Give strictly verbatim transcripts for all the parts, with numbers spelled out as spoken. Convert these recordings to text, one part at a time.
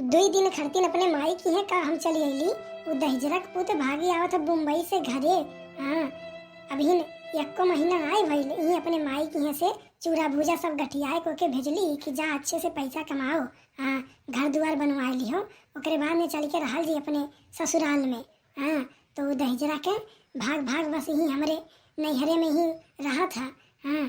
दुई दिन खरतिन अपने माई किहे का हम चली अइली। उ दहिजरा के पूत भागी आवत है बम्बई से घरे। हाँ, अबहिन एक्को महीना नाई भइल, इही अपने माई किहे से चूरा भूजा सब गठियाए को के भेजली कि जा अच्छे से पैसा कमाओ, हाँ, घर दुआर बनवाए लिहो, ओकरे बाद में चल के रहल जी अपने ससुराल में। हाँ, तो उ दहिजरा के भाग भाग बस इही हमरे नैहरे में ही रहत है। हाँ,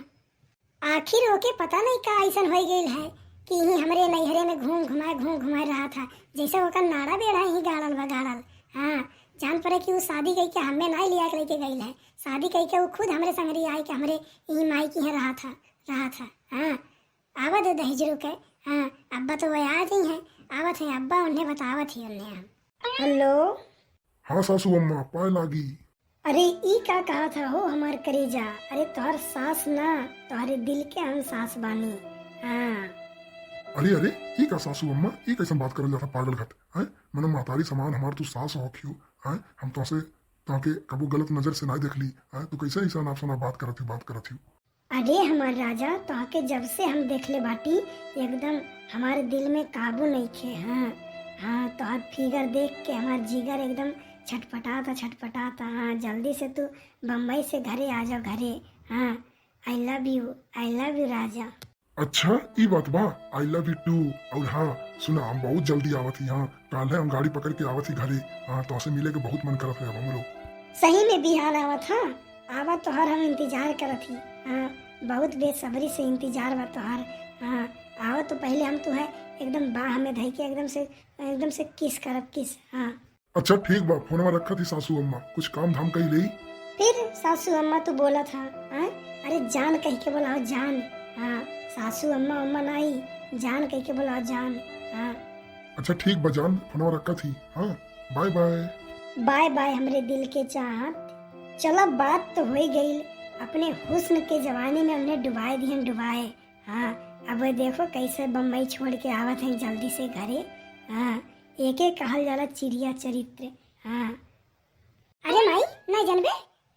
आखिर ओके पता नहीं का अइसन होइ गइल है कि इही हमरे नैहरे में घूम घुमाए, घूम घुमाए रहत है, जैसे ओकर नाड़ा बेड़ा ही गाड़ल बा गाड़ल। हाँ, जान पड़े कि उ शादी कइके हमें नाई लिया के लेके गइल है, शादी कइके उ खुद हमरे संगरी आए के हमरे इही माई किहे रहत है, रहत है। हाँ, आवा दे दहिजरू के। हाँ, अब्बा तो वह आ गई हैं, आवत हैं अब्बा, उन्हें बतावत ही उन्हें हम। हेलो। हाँ सासू अम्मा, पाए लागी। अरे ई का कहत हो हमार करेजा? अरे तोहर सास ना, तोहरे दिल के हम सास बानी। हाँ। अरे, अरे, ई का सासू अम्मा, ई कैसन बात करल जाता पागल घट, हैं? मने महतारी समान हमार तू सास होखियो, हैं? हम तोहसे, तोहके कबो गलत नजर से नाई देखली, हैं? तू कैसे ऐसा अनाप शनाप बात करत ही, बात करत ही? अरे हमार राजा, तोहके जब से हम देखले बाटी, एकदम हमारे दिल में काबू नइखे। हाँ, हाँ, तोहर फिगर देख के हमार जिगर एकदम छटपटाता, छटपटाता। हाँ, जल्दी से तू बम्बई से घरे आ जाओ, घरे। हाँ, I love you, I love you राजा। अच्छा, ई बात बा, I love you too। और हाँ, सुना, हम बहुत जल्दी आवत ही। हाँ, काल्हे हम गाड़ी पकड़ के आवत ही घरे। हाँ, तोहसे मिले के बहुत मन करत है अब हमरो। सही में बिहान आवत हा? आवा तोहर हम इंतजार करत ही। हाँ, बहुत बेसब्री से इंतजार बा तोहर। हाँ, आवा तो पहले हम तुहे एकदम बाह में धइ के एकदम से, एकदम से किस करब, किस। हाँ। अच्छा ठीक बा, फोनवा रखत ही सासू अम्मा, कुछ काम धाम कई लेई। फिर सासू अम्मा तू बोलत हा, हाँ? अरे जान कह के बोलाओ, जान। हाँ, सासू अम्मा अम्मा नाई, जान कह के बोलाओ, जान। हाँ। अच्छा ठीक बा जान, फोनवा रखत ही। हाँ, बाय बाय। बाय बाय हमरे दिल के चाहत। चला बात तो होई गइल, अपने हुस्न के जवानी में उन्हें डुबाए दिहन, डुबाए। हाँ, अब देखो कैसे बम्बई छोड़ के आवत हैं जल्दी से घरे। हाँ, एके कहल जाला चिड़िया चरित्र। हाँ। अरे माई, नहीं जनबे,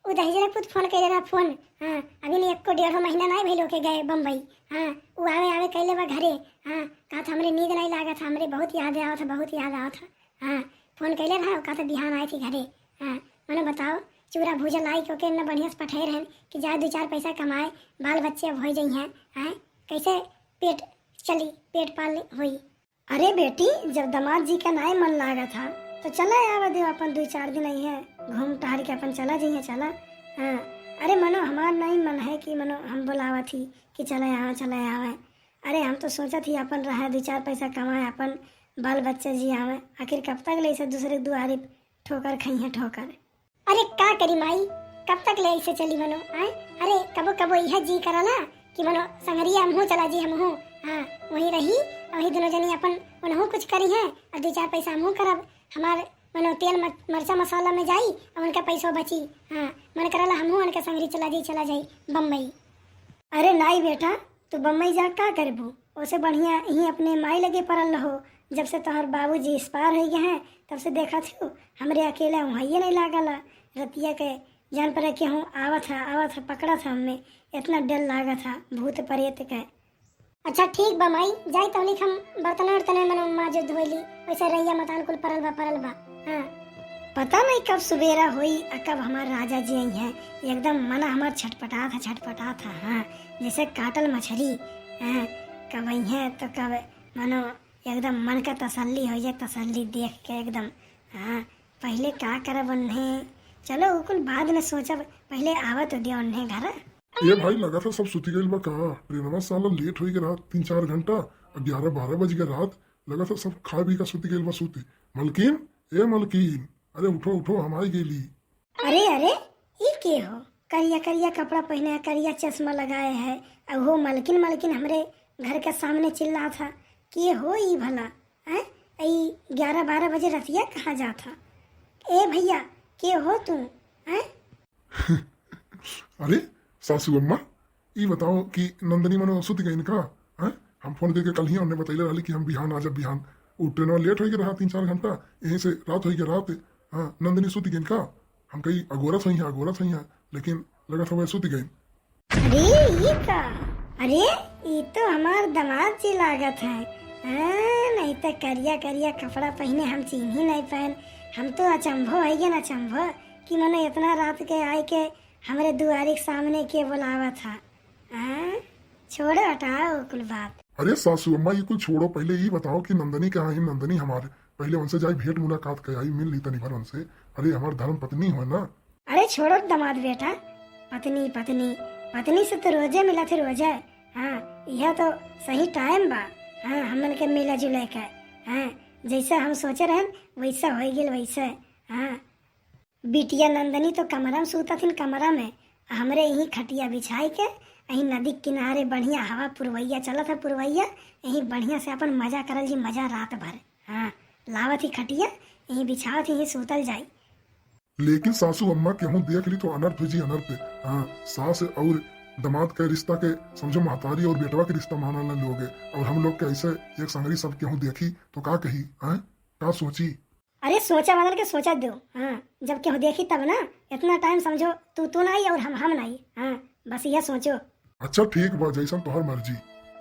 उ दहिजरा पूत फोन कइले रहा फोन। हाँ, अभी नहीं, एको डेढ़ो महीना नहीं भइल ओके गए बम्बई। हाँ, उ आवे आवे कइले बा घरे। हाँ, कहत हमरे नींद नहीं लागत, हमरे बहुत याद आवत है, बहुत याद आवत है। हाँ, फोन कइले रहा, कहत बिहान आए थी घरे। हाँ, मने बताओ, चूरा भूजा लाई के ओके इतना बढ़िया से पठाए रहन कि जाए दो चार पैसा कमाए, बाल बच्चे अब हो जाई हैं। हाँ, कैसे पेट चली, पेट पाल होई। अरे बेटी, जब दामाद जी का नाय मन लागत हा, तो चला आवा देव अपन दुई चार दिन अइहे, घूम टहर के अपन चला जइहे, चला। हाँ, अरे मनो हमार नाई मन है कि मनो हम बोलावत ही कि चला आवा, चला आवा। अरे हम तो सोचत ही अपन रहे, दुई चार पैसा कमाए, अपन बाल बच्चा जी आवे। आखिर कब तक ले इसे दूसरे दुआरे ठोकर खइहे ठोकर। अरे का करी माई, कब तक ले ऐसे चली मनो, आय? अरे कबो कबो यह जी करला कि मनो संगरिया हमहू चला जी हमहू, हाँ, वहीं रही, वही दोनों जनी अपन उनहू कुछ करी हैं और दो चार पैसा हमहू करब। हमार मनो तेल म-, मरचा मसाला में जाई और उनका पैसो बची। हाँ, मन करला हमहू उनका संगरी चला जाई, चला जाई बम्बई। अरे नाई बेटा, तू बम्बई जा का करबू? ओसे बढ़िया यहीं अपने माई लगे पड़ल रहो। जब से तोहर बाबूजी एक्सपायर हो गए हैं, तब से देखत हूँ, हमरे अकेले वहीं नहीं लागला। रतिया के जान पड़े केहू आवत है, आवत है, पकड़त है हमें। इतना डर लागत है भूत प्रेत के। अच्छा ठीक बा माई, जाई तौलिक हम बर्तन उर्तन मनो माजे धोइली, वैसे रहिया मतान कुल परल बा, परल बा। हाँ। पता नहीं कब सुबेरा होई आ कब हमार राजा जी आई हैं। एकदम मन हमार छटपटात है, छटपटात है। हाँ, जैसे काटल मछरी। हाँ, कब आई हैं तो कब मनो एकदम मन का तसल्ली हो जाए, तसल्ली देख के एकदम। हाँ, पहले का करब उन्हें, चलो उ कुल बाद में सोचब, पहले आवा तो दिया उन्हें घर। ए भाई, लगा था सब सुती गइल बा का? ट्रेनवा साला लेट होई के रहा तीन चार घंटा, ग्यारह बारह बज गए रात। लगा था सब खा पी का सुती गइल बा सूते। मलकिन, ए मलकिन, अरे उठो उठो, हम आई गेली। अरे अरे, ई के हो? करिया करिया कपड़ा पहने है, करिया चश्मा लगाए है, और वो मलकिन मलकिन हमरे घर के सामने चिल्ला था। के हो ई भला? हैं? ई ग्यारह बारह बजे रतिया कहाँ जात हा? ए भैया, के हो तू? हैं? अरे सासू अम्मा, ई बताओ कि नंदनी मनो सुत गई का? हैं? हम फोन करके कल ही उन्हें बतैले रहली कि हम बिहान आ जाब बिहान। उ ट्रेनवा लेट होई के रहा तीन चार घंटा, यहीं से रात होई के रात। हाँ, नंदनी सुत गई का? हम कही अगोरत होई है, अगोरत होई है, लेकिन लगत हवे सुत गई। अरे ई का? अरे ई तो हमार दामाद जी लागत है। हाँ, नहीं तो करिया करिया कपड़ा पहिने हम चीन्ही नहीं पाएन। हम तो अचंभो है ना अचंभो कि मने इतना रात के आए के हमरे दुआरी के सामने के बोलावत है। हाँ, छोड़ो, हटाओ कुल बात। अरे सासू अम्मा, ये कुल छोड़ो, पहले ये बताओ कि नंदनी कहाँ है? नंदनी हमारे, पहले उनसे जाई भेंट मुलाकात कर आई, मिल ली तनी भर उनसे। अरे हमार धर्म पत्नी हो ना। अरे छोड़ो दामाद बेटा, पत्नी पत्नी पत्नी से तो रोजे मिला थे, रोजे। हाँ, यह तो सही टाइम बा। हाँ, हमन के मिला जुले के। हाँ, जैसे हम सोचे रहन वैसा हो गेल वैसे। हाँ, बिटिया नंदनी तो कमरा में सूतत हिन, कमरा में। हमरे यहीं खटिया बिछाई के, यहीं नदी के किनारे बढ़िया हवा पुरवैया चलत है, पुरवैया, यहीं बढ़िया से अपन मजा करल जी, मजा रात भर। हाँ, लावत ही खटिया, यहीं बिछावत ही, यहीं सूतल जाई। लेकिन सासू अम्मा, केहू देख ली तो अनर्थ हो जी, अनर्थ। हाँ, सास और दामाद के रिश्ता के समझो महतारी और बेटवा के रिश्ता मानल न लोग, और हम लोग के ऐसे एक संगरी सब केहू देखी तो का कही, हाँ, का सोची? अरे सोचा बदल के सोचा दो। हाँ, जब केहू देखी तब ना। इतना टाइम समझो तू तू नहीं और हम हम नहीं। हाँ, बस यह सोचो। अच्छा ठीक बा, जैसन तोहर मर्जी।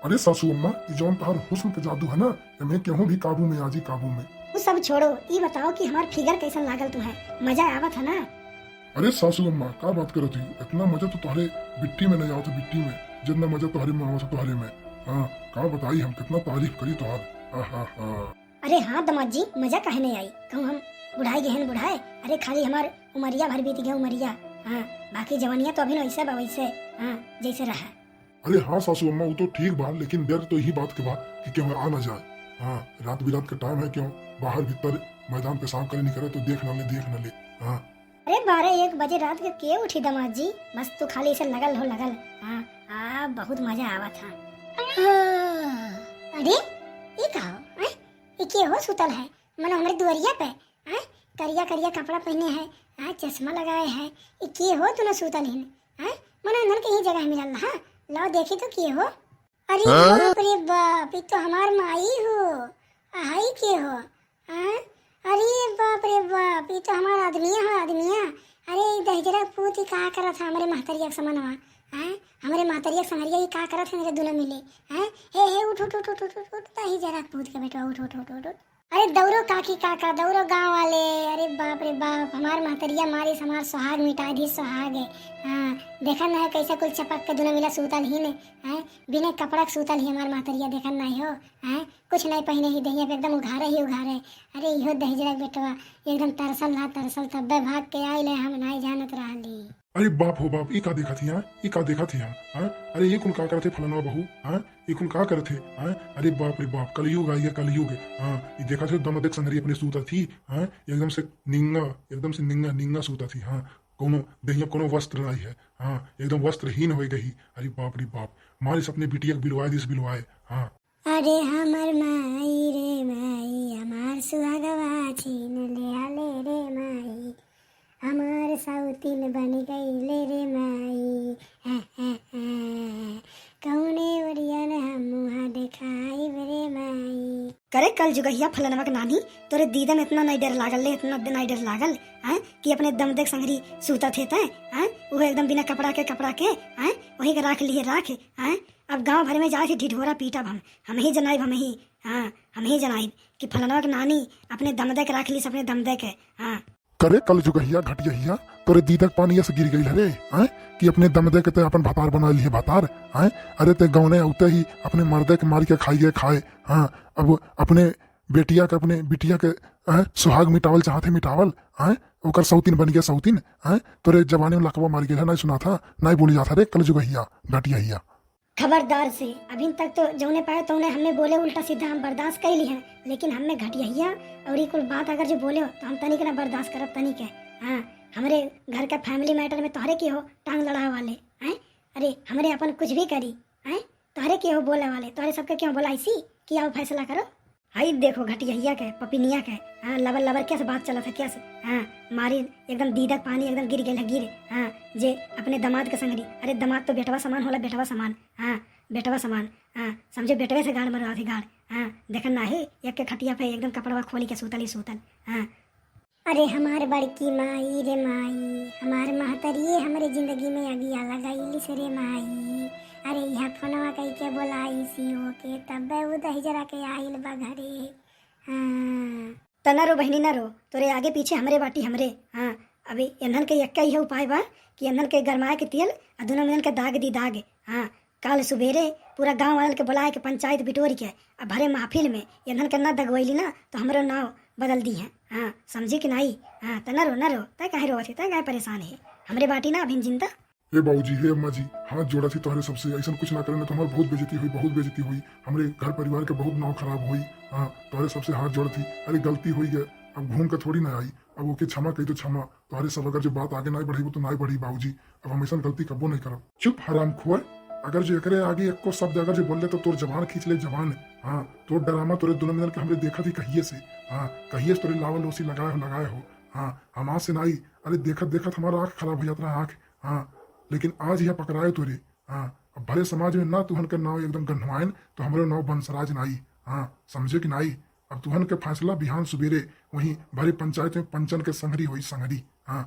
अरे सासू अम्मा, ई जौन तोहर हुस्न के जादू है ना, एमे केहू भी काबू में आ जी, काबू में। वो सब छोड़ो, ई बताओ कि हमार फिगर कैसन लागल तुम्हें, मजा आवत है ना? अरे सासू अम्मा, का बात करत हो? इतना मजा तो तोहरे बिट्टी में नहीं आवत, बिट्टी में जितना मजा तोहरे में आवत, तोहरे में। हाँ, का बताई हम, कितना तारीफ करी तोहर। आहा हा। अरे हाँ दामाद जी, मजा काहे नहीं आई? कहूँ हम बुढ़ाई गए हैं बुढ़ाए। अरे खाली हमार उमरिया भर बीत गया उमरिया। हाँ, बाकी जवानिया तो अभी वैसे बा वैसे। हाँ, जैसे रहा। अरे हाँ सासू अम्मा, वो तो ठीक बा, लेकिन डर तो यही बात के बा कि केहू आ ना जाए। हाँ, रात बिरात का टाइम है, केहू बाहर भीतर मैदान पेशाब करे निकले तो देख ना ले, देख ना ले। हाँ। अरे बारह एक बजे रात के के उठी दामाद जी? बस तू खाली इसे लगल हो, लगल। हाँ, आ, बहुत मजा आवत है। हाँ। अरे, ये का हो? हैं? ये के हो सुतल है? मनो हमरे दुआरिया पे, हैं? करिया करिया कपड़ा पहने है, हैं? चश्मा लगाए है। ये के हो तू ना सुतल हिन? हैं? मनो इन्हन के ही जगह मिलल, हाँ? लाओ देखी तो के हो? अरे हाँ? बाप रे बाप, ये तो हमार माई हो। अहाई के हो? हाँ? अरे बाप रे बाप, ये तो हमार आदमिया हो, आदमिया। अरे, ये दहिजरा पूत, ये का करत है हमरे महतरिया के समनवा? हाँ? हमरे महतरिया के संगरिया, ये का करत है मेरे दोनों मिले? हाँ? हे, हे, उठ, उठ, उठ, दहिजरा पूत के बेटवा, उठ, उठ, उठ, उठ, उठ। अरे दौड़ो काकी काका, दौड़ो गाँव वाले। अरे बाप रे बाप, हमार महतरिया मारिस, हमार सुहाग मिटा दी, सुहाग। हाँ, देखा ना है कैसे कुल चपक के दोनों मिला सूतल ही ने। हाँ, बिना कपड़ा के सूतल ही हमार महतरिया, देखा ना हो। हाँ, कुछ नहीं पहिने ही, देहिया पे एकदम उघारे ही उघारे। अरे इहो दहिजरा के बेटवा एकदम तरसल ना तरसल, तब्बे भाग के आइल है, हम नहीं जानत रहली। अरे बाप हो बाप, ई का देखत हिया, ई का देखत हिया, हाँ? अरे ये कुल का करत है फलनवा बहू, हाँ? ये कुल का करत है, हाँ? अरे बाप रे बाप, कलयुग आ गया, कलयुग। हाँ, ये देखत है दम देख संगरी अपने सूतत ही, हाँ? एकदम से निंगा, एकदम से निंगा, निंगा सूतत ही, हाँ? कोनो देहिया कोनो वस्त्र नहीं है, हाँ? एकदम वस्त्रहीन हो गई। अरे बाप रे बाप, मारिस अपने बिटिया के बिलवाए दिस, बिलवाए, हाँ। अरे हमर माई रे माई, हमार सुहागवा छीन ले आले रे माई, हमार सौतीन बन गईले रे माई। हैं, हैं, हैं। कौने ओरियन हम मुँह देखाइब रे माई। करे कल जुगहिया फलनवा के नानी, तोरे दीदन इतना नहीं डर लागल ले, इतना नहीं डर लागल, हैं, कि अपने दम देख संगरी सूतत हे तैं, हैं, वो एकदम बिना कपड़ा के, कपड़ा के, हैं, वही के राख लिए राख, हैं। अब गाँव भर में जाए से ढिढोरा पीटब हम, हम ही जनाइब, हम ही, हाँ, हम ही जनाइब कि फलनवा के नानी अपने दम देख राख लीस, अपने दम देख, हाँ। करे कल जुगहिया घटियहिया, तोरे दीदक पानी से गिर गई हरे, हैं? कि अपने दम दे के ते अपन भतार बना लिए भतार, हैं? अरे ते गौने औते ही अपने मर्दे के मार के खाई गए खाए, हाँ? अब अपने बेटिया के, अपने बिटिया के, हैं? सुहाग मिटावल चाहत है, मिटावल, हैं? ओकर सौतीन बन गया सौतीन, हैं? तोरे जवानी में लकवा मार गया है, नहीं सुना था, नहीं बोली जाता रे कल जुगहिया, घटियहिया। खबरदार से, अभिन तक तो जौने पाए तौने हमें बोले उल्टा सीधा हम बर्दाश्त कर ली हैं, लेकिन हमें घटियहिया और ये कुल बात अगर जो बोले हो तो हम तनिक ना बर्दाश्त करब, तनिक है। हाँ, हमरे घर का family matter में तोहरे के हो टांग लड़ावे वाले, हैं? अरे, हमरे अपन कुछ भी करी, हैं? तोहरे के हो बोले वाले, तोहरे सबके क्यों बोला इसी कि आओ फैसला करो? हई देखो घटियहिया के, पपिनिया के, हाँ, लबर लबर कैसे बात चलत है, कैसे, हाँ, मारी एकदम दीदक पानी एकदम गिर गइल है, गिर, हाँ, जे अपने दामाद के संगरी, अरे दामाद तो बेटवा समान होला, बेटवा समान, हाँ, बेटवा समान, हाँ, समझे बेटवे से गाड़ मरवा थे गाड़, हाँ, देखन ना है, एक के खटिया पे एकदम कपड़वा खोली के सूतल ही सूतल, हाँ। अरे हमार बड़की माई रे माई, हमार महतरिये हमरे जिंदगी में अगिया लगाइली से रे माई। अरे, यह फोनवा कई के बोलाई सी ओके, तब्बे उ दहिजरा के आइल बा घरे। हाँ। त न रो बहिनी, न रो, तोरे आगे पीछे हमरे बाटी, हमरे। हाँ, अबे एन्हन के एक्का इहे उपाय बा कि एन्हन के गरमाए के तेल आ दुनो मिलन के दाग दी दाग। हाँ, काल सुबेरे पूरा गाँव वालन के बोलाए के, पंचायत बिटोरी के, आ भरे महफिल में एन्हन के ना दगवैली ना, तो हमरो नाव बदल दीहैं। हाँ, समझे कि नाई? हाँ, त न रो, न रो, तै काहे रोवत है, तै काहे परेशान है? हमरे बाटी ना अभिन जिंदा। हे बाबूजी, हे अम्मा जी, हाथ जोड़त ही तोहरे सबसे, ऐसन कुछ ना करे, ना तो हमार बहुत बेइज्जती होई, बहुत बेइज्जती होई, हमरे घर परिवार के बहुत नाव खराब होई। हाँ, तोहरे सबसे हाथ जोड़त ही, अरे गलती होई गए, अब घूम के थोड़ी ना आई, अब ओके क्षमा कही तो क्षमा, तोहरे सब अगर जो बात आगे नाई बढ़ी, वो तो नाई बढ़ी बाबूजी, अब हम ऐसन गलती कबो नहीं करब। चुप हराम खोर, अगर जो एकरे आगे एको शब्द अगर जो बोल ले तो तोर जबान खींच ले जबान। हाँ, तोर डरामा तोरे दुनो मिलन के हमरे देखत ही कहिए से। हाँ, कहिए से तोरे लावल ओसी लगाए हो, लगाए हो। हाँ, हमार से नाई, अरे देखत देखत हमारा आँख खराब हो जात रहा, आँख। हाँ, लेकिन आज यह पकड़ाए तोरे। हाँ, अब भरे समाज में ना तुहन के नाव एकदम गन्हवाइन, तो हमरो नाव बंसराज नाई। हाँ, समझे कि नाई? अब तुहन के फैसला बिहान सुबेरे वहीं भरे पंचायत में पंचन के संगरी होई, संगरी। हाँ,